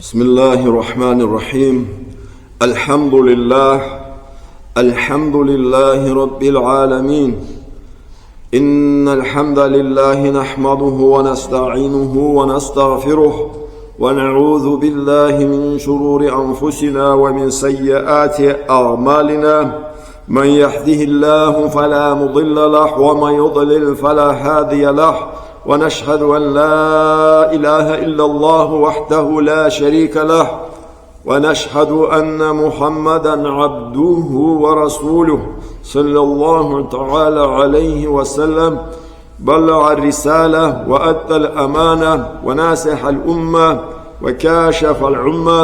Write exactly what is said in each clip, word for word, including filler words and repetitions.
بسم الله الرحمن الرحيم. الحمد لله. الحمد لله رب العالمين. إن الحمد لله نحمده ونستعينه ونستغفره، ونعوذ بالله من شرور أنفسنا ومن سيئات أعمالنا. من يهده الله فلا مضل له، ومن يضلل فلا هادي له، ونشهد أن لا إله إلا الله وحده لا شريك له، ونشهد أن محمدا عبده ورسوله، صلى الله تعالى عليه وسلم، بلغ الرسالة وأدى الأمانة وناصح الأمة وكاشف العمة.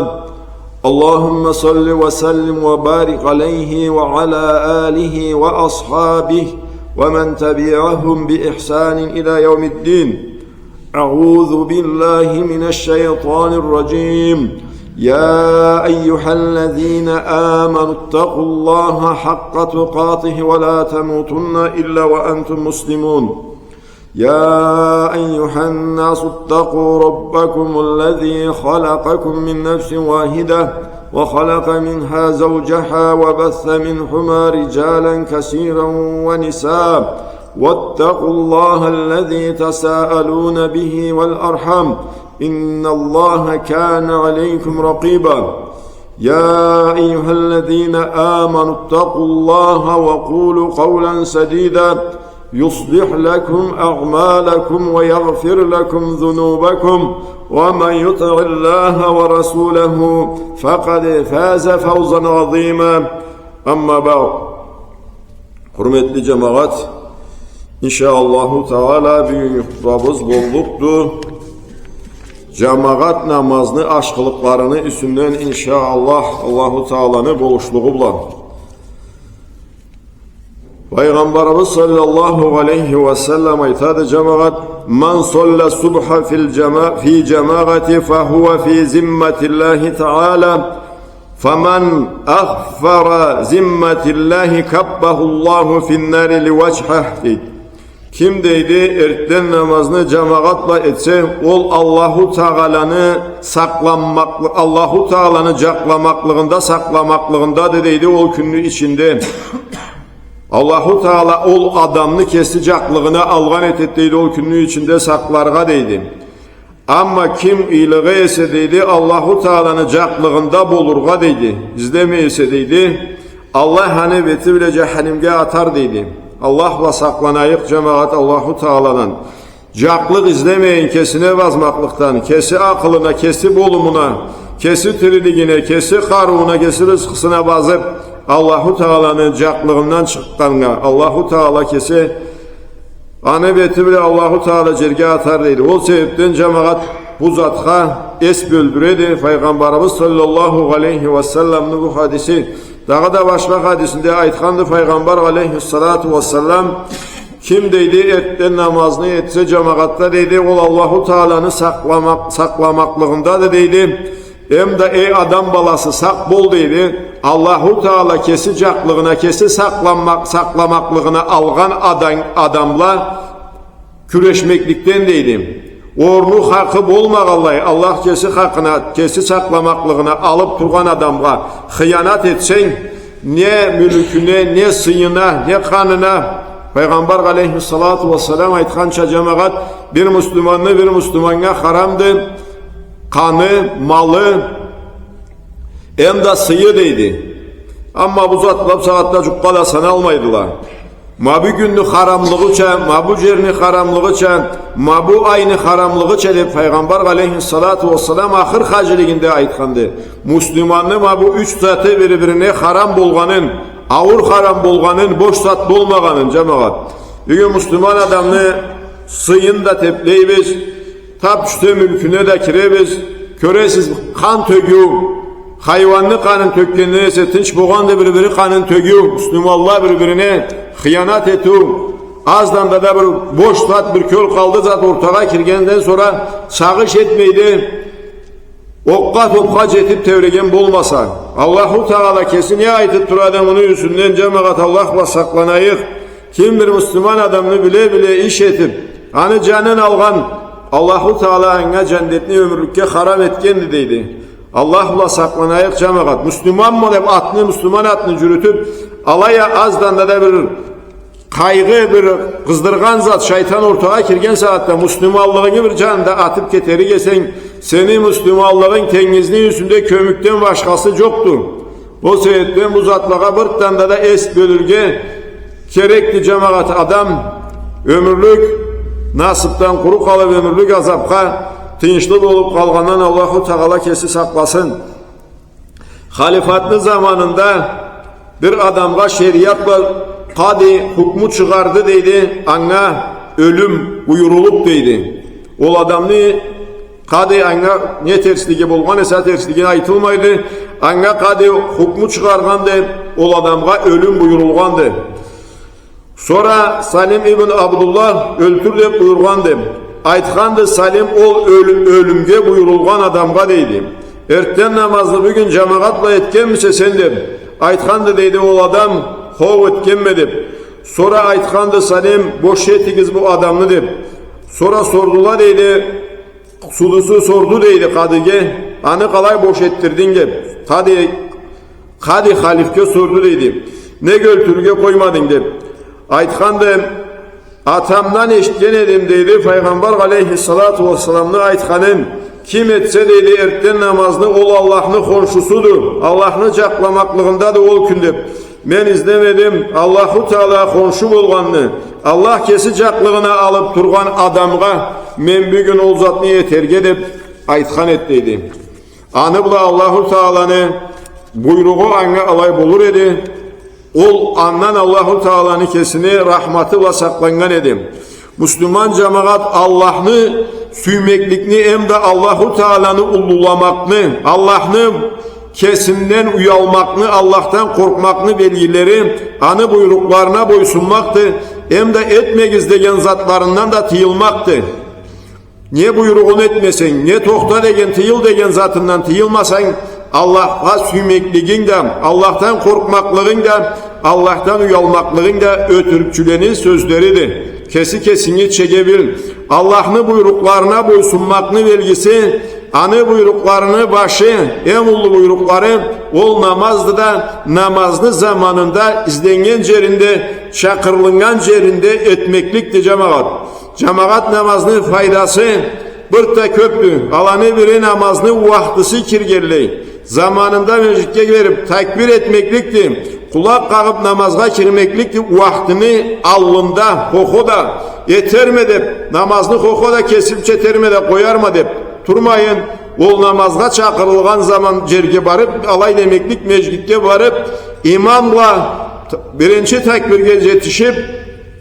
اللهم صل وسلم وبارك عليه وعلى آله وأصحابه ومن تبعهم بإحسان إلى يوم الدين. أعوذ بالله من الشيطان الرجيم. يا أيها الذين آمنوا اتقوا الله حق تقاته ولا تموتن إلا وأنتم مسلمون. يا أيها الناس اتقوا ربكم الذي خلقكم من نفس واحدة وخلق منها زوجها وبث منهما رجالا كثيرا ونساء، واتقوا الله الذي تساءلون به والأرحام، إن الله كان عليكم رقيبا. يا أيها الذين آمنوا اتقوا الله وقولوا قولا سديدا يصلح لكم أعمالكم ويغفر لكم ذنوبكم ومن يطع الله ورسوله فقد فاز فوزا عظيما. أما بعد. Хурметли джамагъат, иншаАллаху Таала, бюгюннгю хутбабыз боллукъду джамагъат намазны ашхылыкъларыны юсюнден, иншаАллах, Аллаху Тааланы болушлугъу бла. Файгъамбарыбыз саллаллаху алейхи ва саллам айтады, джамагъат: من صلى الصبح في الجما-، في جماعة فهو في ذمة الله تعالى، فمن أخفر ذمة الله كبه الله في النار لوجهه, дейди. Ким, дейди, эртден намазны джамагъат бла этсе, ол Аллаху Тааланы сакъланмакълы-, Аллаху Тааланы джакъламакълыгъында, сакъламакълыгъындады, дейди, ол кюнню ичинде. Аллаху Таала ол адамны кеси джакълыгъына алгъан этед, дейди, ол кюнню ичинде сакъларгъа, дейди. Амма ким ыйлыгъа эсе, дейди, Аллаху Тааланы джакълыгъында болургъа, дейди, излемей эсе, дейди, Аллах аны бети бла джаханимге атар, дейди. Аллах бла сакъланайыкъ, джамагъат, Аллаху Тааладан. Джакълыкъ излемейин, кесине базмакълыкъдан, кеси акъылына, кеси болумуна, кеси тирилигине, кеси къарыууна, кеси рызкъысына базыб, Аллаху Тааланы джакълыгъындан чыкъгъаннга, Аллаху Таала кеси аны бети бла Аллаху Таала джерге атар, дейди. Ол себебден, джамагъат, бу затха эс бёлдюреди. Файгъамбарыбыз саллаллаху алейхи ва салламны бу хадиси, дагъыда башха хадисинде айтханды Файгъамбар алейхиссалату вассалам: ким, дейди, эртден намазны этсе джамагъатда, дейди, ол Аллаху Тааланы сакъламакъ-, сакъламакълыгъындады, дейди. Эм да, эй адам баласы, сакъ бол, дейди. Аллаху Таала кеси джакълыгъына, кеси сакъланмакъ-, сакъламакълыгъына алгъан адам, адамла кюрешмекликден, дейди. Орну, хакъы болмагъанлай, Аллах кеси хакъына, кеси сакъламакълыгъына алыб тургъан адамгъа хыянат этсенг, не мюлкюне, не сыйына, не къанына. Файгъамбар алейхиссалату вассалам айтханча, джамагъат, бир муслиманны бир муслиманнга харамды къаны, малы, эм да сыйы, дейди. Амма бу затла бусагъатда джукъгъа да саналмайдыла. Ма бюгюнню харамлыгъыча, ма бу джерни харамлыгъыча, ма бу айны харамлыгъыча деб, Файгъамбар алейхиссалату вассалам ахыр хаджилигинде айтханды. Муслиманны ма бу юч заты бир-бирине харам болгъанын, ауур харам болгъанын, бош зат болмагъанын, джамагъат. Бюгюн муслиман адамны сыйын да теблейбиз, таб тюшсе мюлкюне да киребиз. Кёресиз, къан тёгюу, хайуанны къанын тёкгенден эсе тынч болгъанды бир-бири къанын тёгюу, муслиманла бир-бирине хыянат этиу, аздан да, да бир бош зат, бир кёл къалды зат ортагъа киргенден сора сагъыш этмейди, окъгъа, топха джетиб тебреген болмаса. Аллаху Таала кеси не айтыб турады муну юсюнден, джамагъат, Аллах бла сакъланайыкъ. Ким бир муслиман адамны биле-биле иш этиб, аны джанын алгъан, Аллаху Таала анга джандетни ёмюрлюкге харам этгенди, дейди. Аллах бла сакъланайыкъ, джамагъат. Муслиманма деп атны, муслиман атны джюрютюп, алай а аздан да, да бир къайгъы, бир къыздыргъан зат, шайтан ортагъа кирген сагъатда муслиманлыгъынгы бир джанында атып кетерик эсенг, сени муслиманлыгъынг тенгизни юсюнде кёмюкден башхасы джокъду. Ол себепден бу затлагъа бир танда да эс бёлюрге керекди, джамагъат. Адам ёмюрлюк насыпдан къуру къалып, ёмюрлюк азапха тыйыншлы болуп къалгъандан Аллаху Таала кеси сакъласын. Халифатны заманында бир адамгъа шериат бла къады хукму чыгъарды, дейди, анга ёлюм буюрулуп, дейди. Ол адамны къады анга не терслиги болгъан эсе, терслиги айтылмайды. Анга къады хукму чыгъаргъанды, ол адамгъа ёлюм буюрулгъанды. Сора Салим ибн Абдуллах ёлтюр деп буюргъанды. Айтханды Салим ол ёл-, ёлюмге буюрулгъан адамгъа, дейди: «Эртден намазны бюгюн джамагъат бла этгенмисе сен?» — деп. Айтханды, дейди, ол адам: «Хоу, этгенме», — деп. Сора айтханды Салим: «Бош этигиз бу адамны», — деп. Сора сордула, дейди, судусу сорду, дейди, къадыге: «Аны къалай бош этдирдинг?» — деп. Къады, къады халифге сорду, дейди: «Нек ёлтюрюрге къоймадынг?» — деп. Айтханды: «Атамдан эшитген эдим, — дейди, — Файгъамбар алейхиссалату уассаламны айтханын: ким этсе, — дейди, — эртден намазны, ол Аллахны хоншусуду, Аллахны джакъламакълыгъындады ол кюн», — деп. Мен излемедим, Аллаху Таала хоншу болгъанны, Аллах кеси джакълыгъына алып тургъан адамгъа мен бюгюн ол затны этерге, деп айтхан эди, дейди. Аны бла Аллаху Тааланы буйругъу анга алай болур эди. Ол андан Аллаху Тааланы кесини рахматы бла сакъланнган эди. Муслиман джамагъат, Аллахны сюймекликни эмда Аллаху Тааланы уллуламакъны, Аллахны кесинден уялмакъны, Аллахдан къоркъмакъны белгилери аны буйрукъларына бойсунмакъды, эмда этмегиз деген затларындан да тыйылмакъды. Не буйругъун этмесенг, не тохта деген, тыйыл деген затындан тыйылмасанг, Аллахха сюймеклигинг да, Аллахдан къоркъмакълыгъынг да, Аллахдан уялмакълыгъынг да ётюрюкчюлени сёзлериди. Кеси кесинги чеге бил. Аллахны буйрукъларына бойсунмакъны белгиси, аны буйрукъларыны башы, эм уллу буйрукълары, ол намазды да, намазны заманында, изленнген джеринде, чакъырылыннган джеринде этмекликди, джамагъат. Джамагъат намазны файдасы бир да кёпдю. Аланы бири намазны уахтысы киргенлей, заманында межгитге келип, такбир этмекликди. Къулакъ къагъып намазгъа кирмекликди, уахтыны аллында, хо-хо да этерме деп, намазны хо-хо да кесимча этерме да къоярма деп турмайын, ол намазгъа чакъырылгъан заман джерге барып, алай демеклик, межгитге барып, имам бла т-, биринчи такбирге джетишип,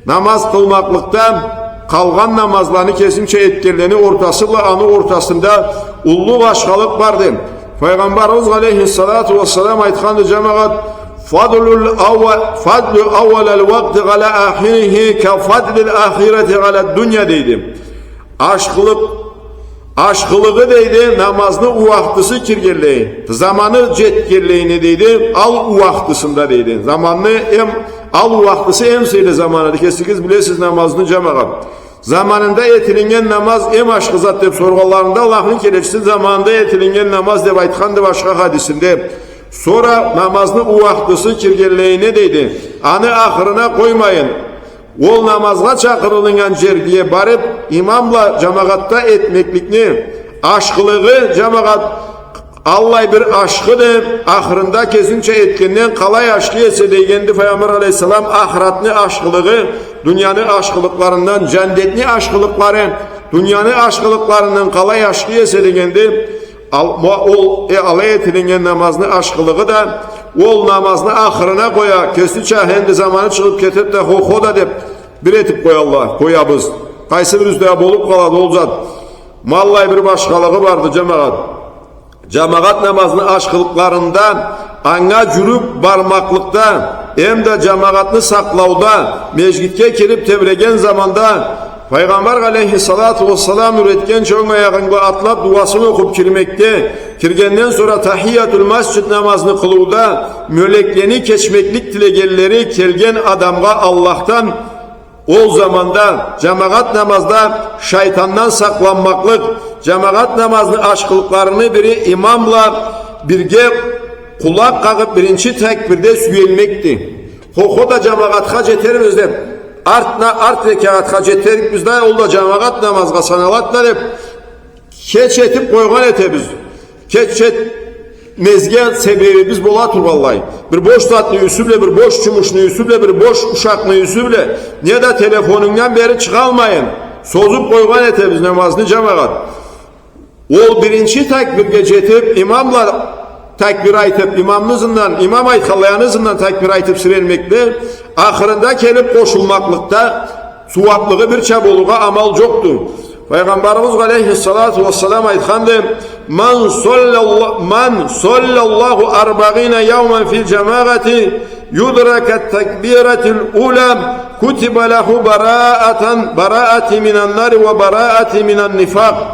намаз къылмакълыкъда, къалгъан намазланы кесинча этгенлени ортасы бла аны ортасында уллу башхалыкъ барды. Файгъамбарыбыз алейхиссалату уассалам айтханды, джамагъат: «Фадлул ауа-, фадлу ауалал уакъти ала ахирихи ка фадлил ахирати ала дунья», — дейди. Ашхылыкъ, ашхылыгъы, дейди, намазны уахтысы киргенлей, заманы джетгенлейни, дейди, ал уахтысында, дейди. Заманны эм ал уахтысы эм сыйлы заманыды. Кесигиз билесиз намазны, джамагъат. Заманында этилиннген намаз эм ашхы зат деп соргъанларында, Аллахны келечиси заманында этилиннген намаз деп айтханды башха хадисинде. Сора намазны уахтысы киргенлейине, дейди, аны ахырына къоймайын, ол намазгъа чакъырылыннган джерге барып, имам бла джамагъатда этмекликни ашхылыгъы, джамагъат, аллай бир ашхыды, ахырында кесинча этгенден къалай ашхы эсе, дегенди Файгъамбар алейхиссалам, ахыратны ашхылыгъы дунияны ашхылыкъларындан, джандетни ашхылыкълары дунияны ашхылыкъларындан къалай ашхы эсе, дегенди. Ал-, ма-, ол, э, алай этилиннген намазны ашхылыгъы да, ол намазны ахырына къоя, кесича энди заманы чыгъып кетип да, хо-хо да деп, бир этип къоялла, къоябыз. Къайсы бирибизде болуп къалады ол зат. Ма аллай бир башхалыгъы барды, джамагъат. Джамагъат намазны ашхылыкъларында, анга джюрюп бармакълыкъда, эмда джамагъатны сакълауда, межгитге кирип тебреген заманда, Файгъамбар алейхиссалату уассалам юретгенча онг аягъынг бла атлап, дуасын окъуп кирмекде, киргенден сора тахиятул масджид намазны къылыуда, мёлеклени кечмеклик тилегенлери келген адамгъа Аллахдан Ол заманда джамагъат намазда шайтандан сакъланмакълыкъ, джамагъат намазны ашхылыкъларыны бири имам бла бирге къулакъ къагъыб биринчи такбирде сюелмекди. Хо-хо да джамагъатха джетербиз деб, артына, арт рекагъатха джетерикбиз да, ол да джамагъат намазгъа саналады да деб, кеч этиб къойгъан этебиз. Кеч этмезге себебибиз бола тургъанлай. Бир бош затны юсю бла, бир бош джумушну юсю бла, бир бош ушакъны юсю бла, неда телефонунгдан бери чыгъалмайын, созуб къойгъан этебиз намазны, джамагъат. Ол биринчи такбирге джетиб, имам бла такбир айтыб, имамны ызындан, имам айтханлай аны ызындан такбир айтыб сирелмекде, ахырында келиб къошулмакълыкъда, сууаблыгъы бирча болургъа амал джокъду. Файгъамбарыбыз алейхиссалату уассалам айтханды: «Ман салла-, ман салла Аллаху арбаина яуман фил джамагъати юдрака такбиратил ула, кутиба лаху бараатан, бараати минан нари ва бараати минан нифакъ».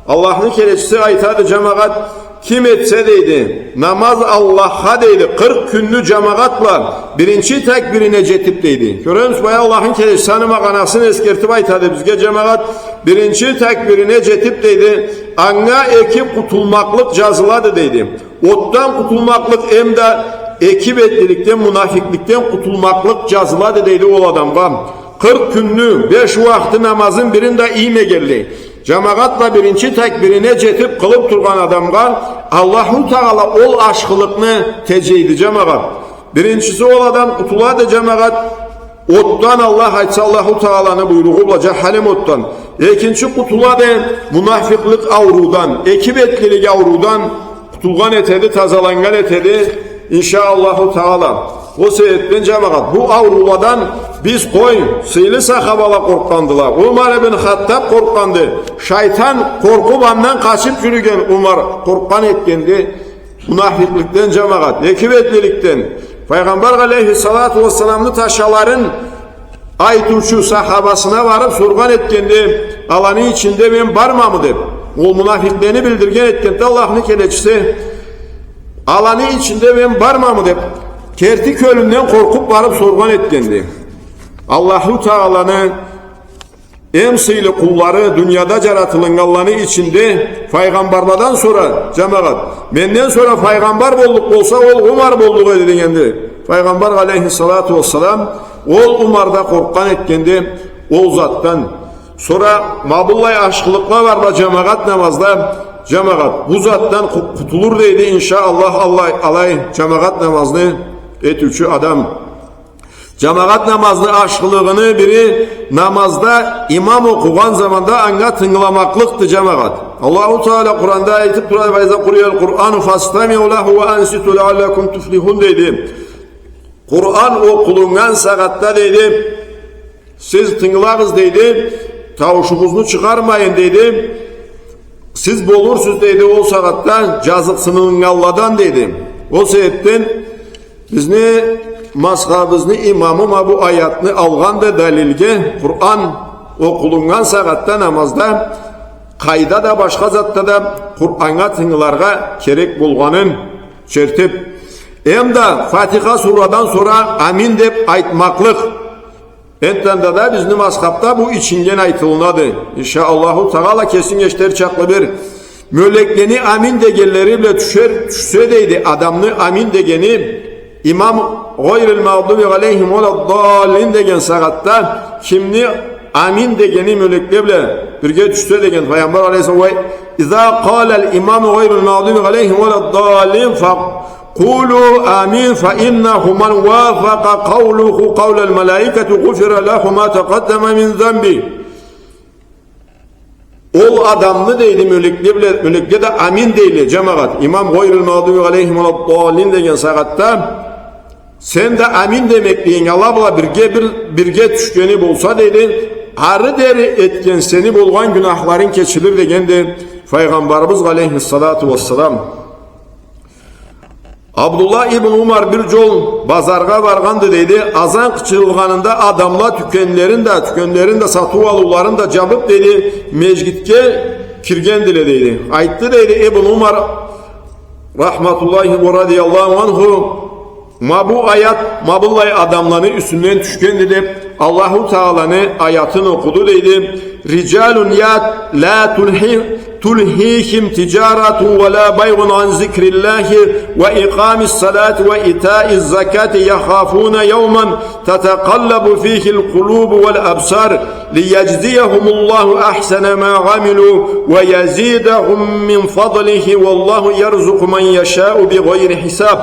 Аллахны келечиси айтады, джамагъат, ким этсе, дейди, намаз Аллахха, дейди, къыркъ кюнню джамагъат бла биринчи такбирине джетиб, дейди. Кёремисиз, бая Аллахны келечиси аны магъанасын эсгертиб айтады бизге, джамагъат, биринчи такбирине джетиб, дейди, анга эки къутулмакълыкъ джазылады, дейди. Отдан къутулмакълыкъ эмда эки бетлиликден, мунафикъликден къутулмакълыкъ джазылады, дейди, ол адамгъа. Къыркъ кюнню беш уахты намазын бирин да иймегенлей, джамагъат бла биринчи такбирине джетиб къылыб тургъан адамгъа Аллаху Тагъала ол ашхылыкъны теджейди, джамагъат. Биринчиси, ол адам къутулады, джамагъат, отдан, Аллах айтса, Аллаху Тагъаланы буйругъу бла, джаханим отдан. Экинчи, къутулады мунафикълыкъ аурудан, эки бетлилик аурудан къутулгъан этеди, тазаланнган этеди, иншаАллаху Тагъала. Ол себебден, джамагъат, бу ауруладан биз, къой, сыйлы сахабала къоркъгъандыла. Умар ибн Хаттаб къоркъгъанды. Шайтан къоркъуб, андан къачыб джюрюген Умар къоркъгъан этгенди. Мунафикъликден, джамагъат, эки бетлиликден. Файгъамбар алейхиссалату уассаламны ташаларын айтыучу сахабасына барыб соргъан этгенди, аланы ичинде мен бармамы деб. Ол мунафикълени билдирген этгенди Аллахны келечиси, аланы ичинде мен бармамы деб, керти кёлюнден къоркъуб барыб соргъан этгенди. Аллаху Тагъаланы эм сыйлы къуллары, дунияда джаратылыннганланы ичинде файгъамбарладан сора, джамагъат, менден сора файгъамбар боллукъ болса, ол Умар боллукъ эди, дегенди. Файгъамбар алейхиссалату уассалам ол Умар да къоркъгъан этгенди ол затдан. Сора ма быллай ашхылыкъла барла, джамагъат, намазда, джамагъат, бу затдан къу-, къутулур, дейди, иншаАллах, аллай, алай джамагъат намазны этиучю адам. Джамагъат намазны ашхылыгъыны бири намазда имам окъугъан заманда анга тынгыламакълыкъды, джамагъат. Аллаху Тагъала Къуранда айтыб турады: «Фаиза къуриял Къурану фастамиу лаху ва анситу лааллакум туфлихун», дейди. Къуран окъулуннган сагъатда, дейди, сиз тынгылагъыз, дейди, тауушугъузну чыгъармайын, дейди. Сиз болурсуз, дейди, ол сагъатда джазыкъсынылгъанладан, дейди. Ол себебден бизни мазхабыбызны имамы ма бу аятны алгъанды далилге, Къуран окъулуннган сагъатда намазда, къайда да, башха затда да Къураннга тынгыларгъа керек болгъанын чертиб. Эм да Фатиха сурадан сора амин деб айтмакълыкъ. Энтда да бизни мазхабда бу ичинден айтылынады. Иншааллаху Тагъала, кесинг эшитер чакълы бир. Мёлеклени амин дегенлери бла тюшер, тюшсе, дейди, адамны амин дегени, имам гъайрил магъдуби алейхим уаладдаллин деген сагъатда кимни амин дегени мёлекле бла бирге тюшсе, деген Файгъамбар алейхиссалам, ва иза къалал имаму гъайрил магъдуби алейхим уаладдаллин фа Къулу амин, фа иннаху ман уафакъа къаулуху къаулал малаикати гъуфира лаху ма такъаддама мин занби. Ол адамны, дейди, мёлекле бла, мёлекле да амин дейле, джамагъат. Имам гъайрил магъдуби алейхим уаладдаллин деген сагъатда сен да амин демеклигинг ала бла бирге, бир, бирге тюшгени болса, дейди, ары дери этген сени болгъан гюнахларынг кечилир, дегенди Файгъамбарыбыз алейхиссалату уассалам. Абдуллах ибн Умар бир джол базаргъа баргъанды, дейди. Азан къычырылгъанында адамла тюкенлерин да, тюкенлерин да, сатыу-алыуларын да джабыб, дейди, межгитге киргендиле, дейди. Айтды, дейди, Ибн Умар, рахматуллахи ва радияллаху анху, Ма бу аят, ма быллай адамланы юсюнден тюшгенди деп, Аллаху Тааланы аятын окъуду, дейди. رجال يا لا تلهي-، تلهيهم تجارة ولا بيع عن ذكر الله وإقام الصلاة وإيتاء الزكاة يخافون يوما تتقلب فيه القلوب والأبصار ليجزيهم الله أحسن ما عملوا ويزيدهم من فضله والله يرزق من يشاء بغير حساب.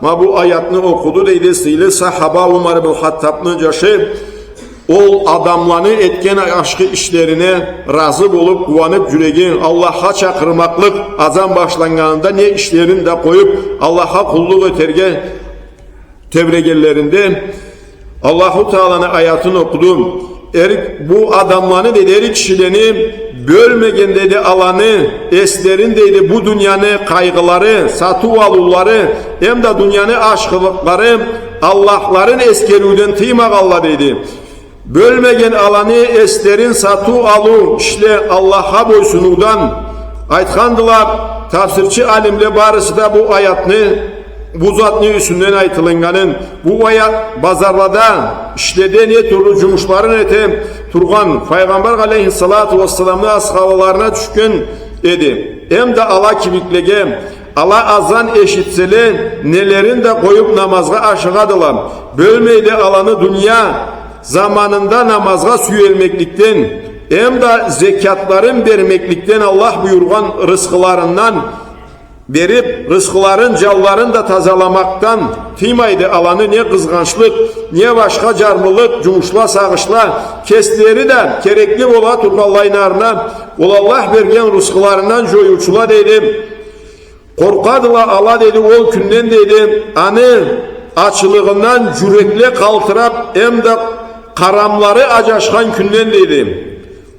Ма бу аятны окъуду, дейди, сыйлы сахаба Умар ибн Хаттабны джашы. Ол адамланы этген ашхы ишлерине разы болуп, къууанып, джюреги Аллахха чакъырмакълыкъ, азан башланнганында не ишлерин да къоюп, Аллахха къуллукъ этерге тебрегенлеринде, Аллаху Тааланы аятын окъуду. Эр-, бу адамланы, дейди, эр кишилени бёлмеген, дейди, аланы, эслерин, дейди, бу дунияны къайгъылары, сатыу-алыулары, эмда дунияны ашхылыкълары Аллахларын эсгериуден тыймагъанла, дейди. Бёлмеген аланы эслерин сатыу-алыу ишле Аллахха бойсунуудан. Айтхандыла тафсирчи алимле барысы да бу аятны, бу затны юсюнден айтылыннганын, бу аят базарлада, ишледе не тюрлю джумушларын эте тургъан Файгъамбар алейхиссалату уассаламны асхабаларына тюшген эди. Эмда ала кибиклеге, ала азан эшитселе, нелерин да къоюп намазгъа ашыгъадыла. Бёлмейди аланы дуния заманында намазгъа сюелмекликден, эмда зекятларын бермекликден, Аллах буюргъан рысхыларындан берип, рысхыларын, джанларын да тазаламакъдан тыймайды аланы не къызгъанчлыкъ, не башха джарлылыкъ, джумушла, сагъышла, кеслери да керекли бола тургъанлайына, ол Аллах берген рысхыларындан джоюучула, дейди. Къоркъадыла ала, дейди, ол кюнден, дейди, аны ачылыгъындан джюрекле къалтырап, эмда къарамлары аджашхан кюнден, дейди.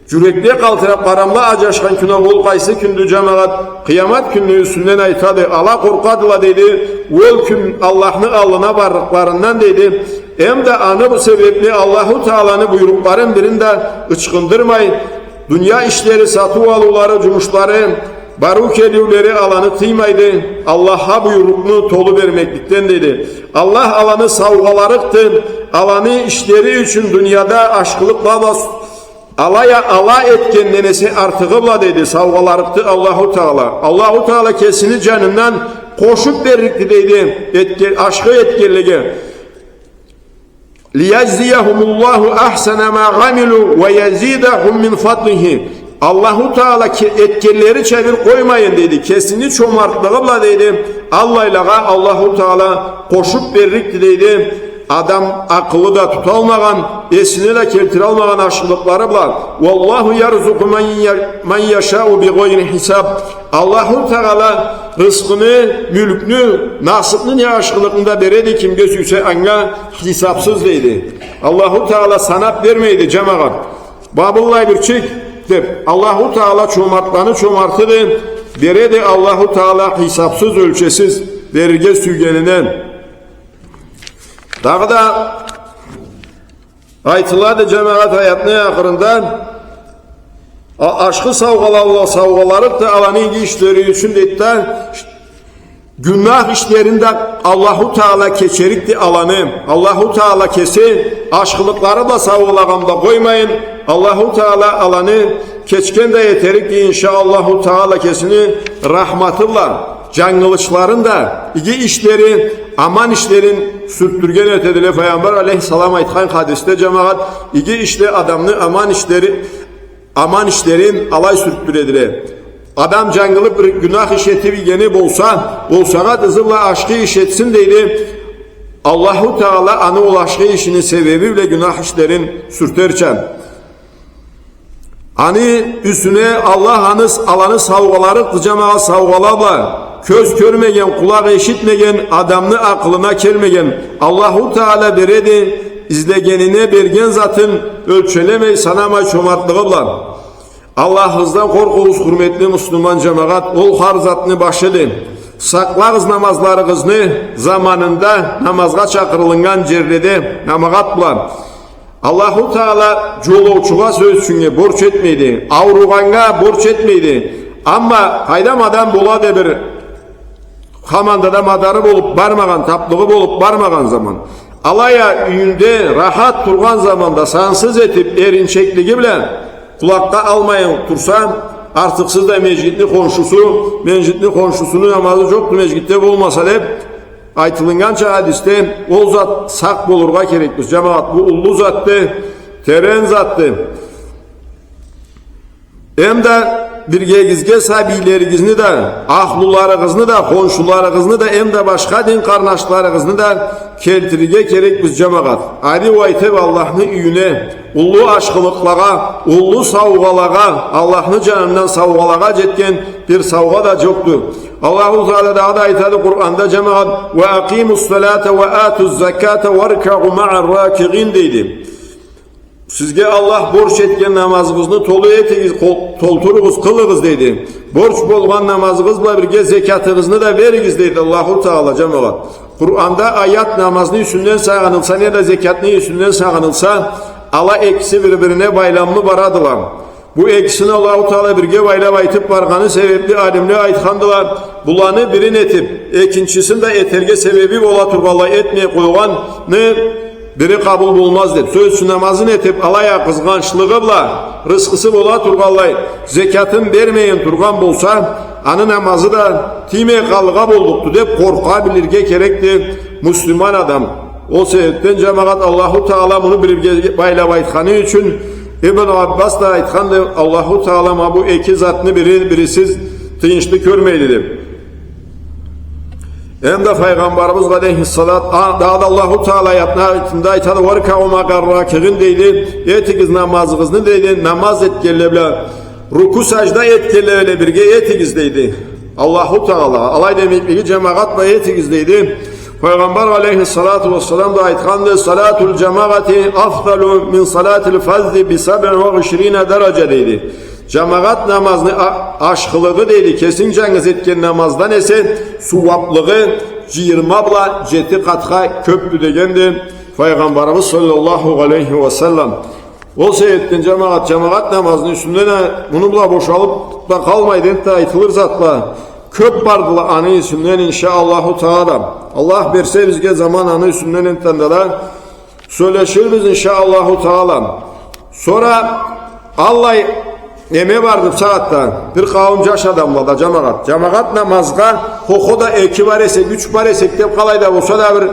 Джюрекле къалтырап, къарамла аджашхан кюн а ол къайсы кюндю, джамагъат? Къыямат кюнню юсюнден айтады. Ала къоркъадыла, дейди, ол кюн Аллахны аллына барлыкъларындан, дейди. Эмда аны бу себепли Аллаху Тааланы буйрукъларын бирин да ычхындырмай, дуния ишлери, сатыу-алыулары, джумушлары, барыу-келиулери аланы тыймайды Аллахха буйрукъну толу бермекликден, дейди. Аллах аланы саугъаларыкъды, аланы ишлери ючюн дунияда ашхылыкъла бла алай а ала этгенден эсе артыгъы бла, дейди, саугъаларыкъды Аллаху Таала. Аллаху Таала кесини джанындан къошуп берликди, дейди, этге-, ашхы этгенлеге. ليجزيهم الله أحسن ما عملوا ويزيدهم من فضله. Аллаху Таала ке-, этгенлерича бир къоймайын, дейди, кесини чомартлыгъы бла, дейди, аллайлагъа Аллаху Таала къошуп берликди, дейди. Адам акъылы да туталмагъан, эсине да келтиралмагъан ашхылыкълары бла. والله يرزق من ي-، من يشاء بغير حساب. Аллаху Таала рысхыны, мюлкню, насыпны, не ашхылыкъны да береди кимге сюйсе анга хисапсыз, дейди. Аллаху Таала санап бермейди, джамагъат. Ма быллай бир чек деп, Аллаху Таала чомартланы чомартыды, береди Аллаху Таала хисапсыз, ёлчесиз, берирге сюйгенине. Дагъыда айтылады, джамагъат, аятны ахырында, а-, ашхы саугъала-, саугъаларыкъды аланы иги ишлери ючюн, дейди да, гюнах ишлерин да Аллаху Таала кечерикди аланы. Аллаху Таала кеси ашхылыкълары бла саугъалагъан бла къоймайын, Аллаху Таала аланы кечген да этерикди, иншаАллаху Таала, кесини рахматы бла. Джангылычларын да, иги ишлери, аман ишлерин сюртдюрген этедиле. Файгъамбар алейхиссалам айтхан хадисде, джамагъат, иги ишле адамны аман ишлери, аман ишлерин алай сюртдюредиле. Адам джангылып бир гюнах иш этип ийгени болса, ол сагъат ызы бла ашхы иш этсин, дейди. Аллаху Таала аны ол ашхы ишини себеби бла гюнах ишлерин сюртерча. Аны юсюне Аллах аны с-, аланы саугъаларыкъды, джамагъат, саугъала бла, кёз кёрмеген, къулакъ эшитмеген, адамны акъылына келмеген. Аллаху Таала береди, излегенине берген затын ёлчелемей, санамай, чомартлыгъы бла. Аллахыгъыздан къоркъугъуз, хурметли муслиман джамагъат, ол хар затны башыды. Сакълагъыз намазларыгъызны заманында, намазгъа чакъырылыннган джерледе, джамагъат бла. Аллаху Таала джолоучугъа, сёз ючюннге, борч этмейди, ауругъаннга борч этмейди. Амма къайдам, адам болады бир хаманда да мадары болуп бармагъан, таплыгъы болуп бармагъан заман. Алай а юйюнде рахат тургъан заманда сансыз этип, эринчеклиги бла, къулакъгъа алмайын турса, артыкъсыз да межгитни хоншусу, межгитни хоншусуну намазы джокъду межгитде болмаса деп, айтылыннганча хадисде, ол зат сакъ болургъа керекбиз, джамагъат. Бу уллу затды, терен затды. Эм да биргегизге сабийлеригизни да, ахлуларыгъызны да, хоншуларыгъызны да, эм да башха дин къарнашларыгъызны да келтирирге керекбиз, джамагъат. Ариу айтып, Аллахны юйюне, уллу ашхылыкълагъа, уллу саугъалагъа, Аллахны джанындан саугъалагъа джетген бир саугъа да джокъду. Аллаху Таала дагъыда айтады Къуранда, джамагъат: «Ва акъимус салата ва атуз заката варкаъу маъар ракигъин», — дейди. Сизге Аллах борч этген намазыгъызны толу этигиз, къол-, толтуругъуз, къылыгъыз, дейди. Борч болгъан намазыгъыз бла бирге зекятыгъызны да беригиз, дейди Аллаху Таала, джамагъат. Къуранда аят намазны юсюнден сагъынылса, неда зекятны юсюнден сагъынылса, ала экиси бир-бирине байламлы барадыла. Бу экисин Аллаху Таала бирге байлап айтып баргъаны себепли алимле айтхандыла, буланы бирин этип, экинчисин да этерге себеби бола тургъанлай этмей къойгъанны бири къабыл болмаз деп. Сёз ючюн, намазын этип, алай а къызгъанчлыгъы бла, рысхысы бола тургъанлай, зекятын бермейин тургъан болса, аны намазы да тиймей къалыргъа боллукъду деп къоркъа билирге керекди муслиман адам. Ол себепден, джамагъат, Аллаху Таала муну бирге байлап айтханы ючюн, Ибн Аббас да айтханды, Аллаху Таала ма бу эки затны бири-, бирисиз тыйыншлы кёрмейди деп. Эм да Файгъамбарыбыз алейхиссалат, а, дагъыда Аллаху Таала аятны айтында айтады: «Варкаъу маъар ракигъин», — дейди, этигиз намазыгъызны, дейди, намаз этгенле бла, руку, сажда этгенле бла бирге этигиз, дейди Аллаху Таала. Алай демеклиги, джамагъат бла этигиз, дейди. Файгъамбар алейхиссалату вассалам да айтханды: «Салатул джамагъати афдалу мин салатил фаззи би сабъин ва ишрина дараджа», — дейди. Джамагъат намазны а-, ашхылыгъы, дейди, кесинг джангыз этген намаздан эсе сууаплыгъы джыйырма бла джети къатха кёпдю дегенди Файгъамбарыбыз саллаллаху алейхи ва саллам. Ол себепден, джамагъат, джамагъат намазны юсюнден а, муну бла бошалып да къалмайды, энтда айтылыр затла кёп бардыла аны юсюнден, иншаАллаху Таала. Аллах берсе бизге заман, аны юсюнден энтда да сёлеширбиз, иншаАллаху Таала. Сора аллай неме барды бусагъатда, бир къауум джаш адамла да, джамагъат. Джамагъат намазгъа хо-хо да эки бар эсек, юч бар эсек деп, къалай да болса да бир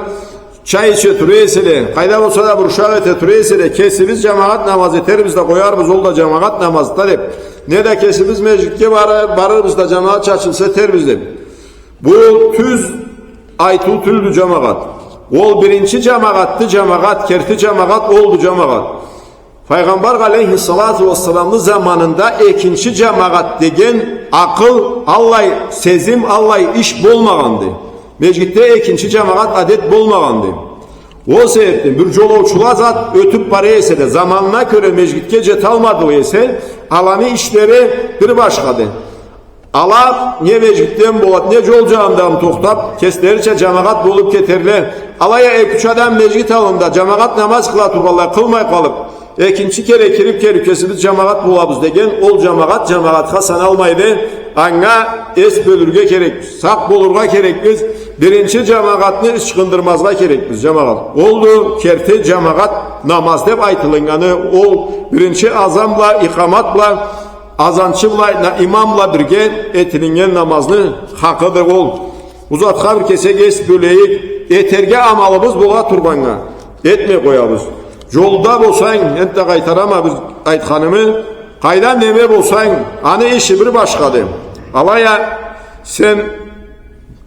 чай иче тура эселе, къайда болса да бир ушакъ эте тура эселе, кесибиз джамагъат намаз этербиз да къоярбыз, ол да джамагъат намазда деп. Неда кесибиз межгитге бара-, барырбыз да, джамагъат чачылса этербиз деп. Бу тюз айтыу тюлдю, джамагъат. Ол биринчи джамагъатды, джамагъат, керти джамагъат олду, джамагъат. Файгъамбар алейхиссалату вассаламны заманында экинчи джамагъат деген акъыл, аллай сезим, аллай иш болмагъанды. Межгитде экинчи джамагъат адет болмагъанды. Ол себепден бир джолоучула зат ётюп бара эсе да, заманына кёре межгитге джеталмады эсе, аланы ишлери бир башхады. Ала не межгитден болад, не джол джанындан тохтап, кеслерича джамагъат болуп кетерле. Алай а эки-юч адам межгит аллында джамагъат намаз къыла тургъанлай къылмай къалып, экинчи кере кирип келип, кесибиз джамагъат болабыз деген, ол джамагъат джамагъатха саналмайды. Анга эс бёлюрге керекбиз, сакъ болургъа керекбиз. Биринчи джамагъатны ычхындырмазгъа керекбиз, джамагъат. Олду керти джамагъат намаз деп айтылыннганы, ол биринчи азан бла, икъамат бла, азанчы бла, на-, имам бла бирге этилиннген намазны хакъыды ол. Бу затха бир кесек эс бёлейик, этерге амалыбыз бола тургъаннга, этмей къоябыз. Джолда болсанг, энтда къайтарама бир айтханымы, къайда неме болсанг, аны иши бир башхады. Алай а сен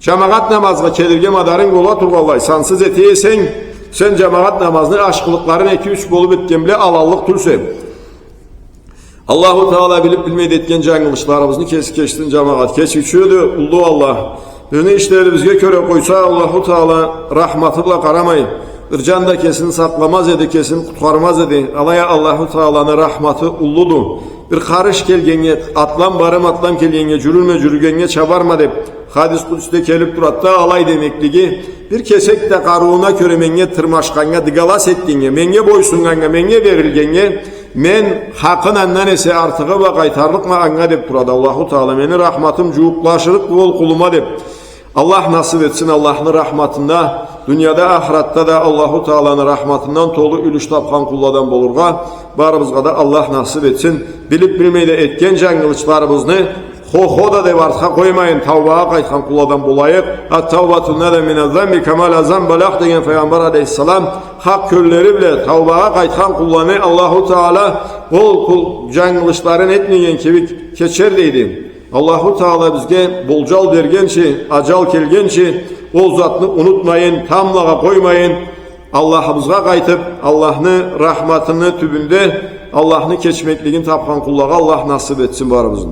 джамагъат намазгъа келирге мадарынг бола тургъанлай, сансыз эте эсенг, сен джамагъат намазны ашхылыкъларын эки-юч болуп этген бла алаллыкъ тюлсе. Аллаху Таала билип-билмей да этген джангылышларыбызны кеси кечсин, джамагъат. Кечиучюдю уллу Аллах. Бизни ишлерибизге кёре къойса, Аллаху Таала рахматы бла къарамай, бир джан да кесин сакъламаз эди, кесин къутхармаз эди. Алай а Аллаху Тааланы рахматы уллуду. Бир къарыш келгеннге атлам барым, атлам келгеннге джюрюрме, джюрюгеннге чабарма деп, хадис къудсиде келип турад да, алай демеклиги, бир кесек да къарыууна кёре меннге тырмашханнга, дыгалас этгеннге, меннге бойсуннганнга, меннге берилгеннге, мен хакъын андан эсе артыгъы бла къайтарлыкъма анга деп турады Аллаху Таала. Мени рахматым джууукълашырыкъды ол къулума деп. Аллах насыб этсин Аллахны рахматында, дунияда, ахыратда да Аллаху Тааланы рахматындан толу юлюш табхан къулладан болургъа барыбызгъа да Аллах насыб этсин. Билиб-билмей да этген джангылычларыбызны хо-хо да деб артха къоймайын, таубагъа къайтхан къулладан болайыкъ. Ат-таубату надаму миназ-занби кама ла занба лах деген Файгъамбар алейхиссалам, хакъ кёллери бла таубагъа къайтхан къулланы Аллаху Таала ол къул-, джангылычларын этмеген кибик кечер дейди. Аллаху Таала бизге болджал бергенчи, аджал келгенчи, ол затны унутмайын, тамблагъа къоймайын, Аллахыбызгъа къайтыб, Аллахны рахматыны тюбюнде Аллахны кечмеклигин табхан къуллагъа Аллах насыб этсин барыбызны да.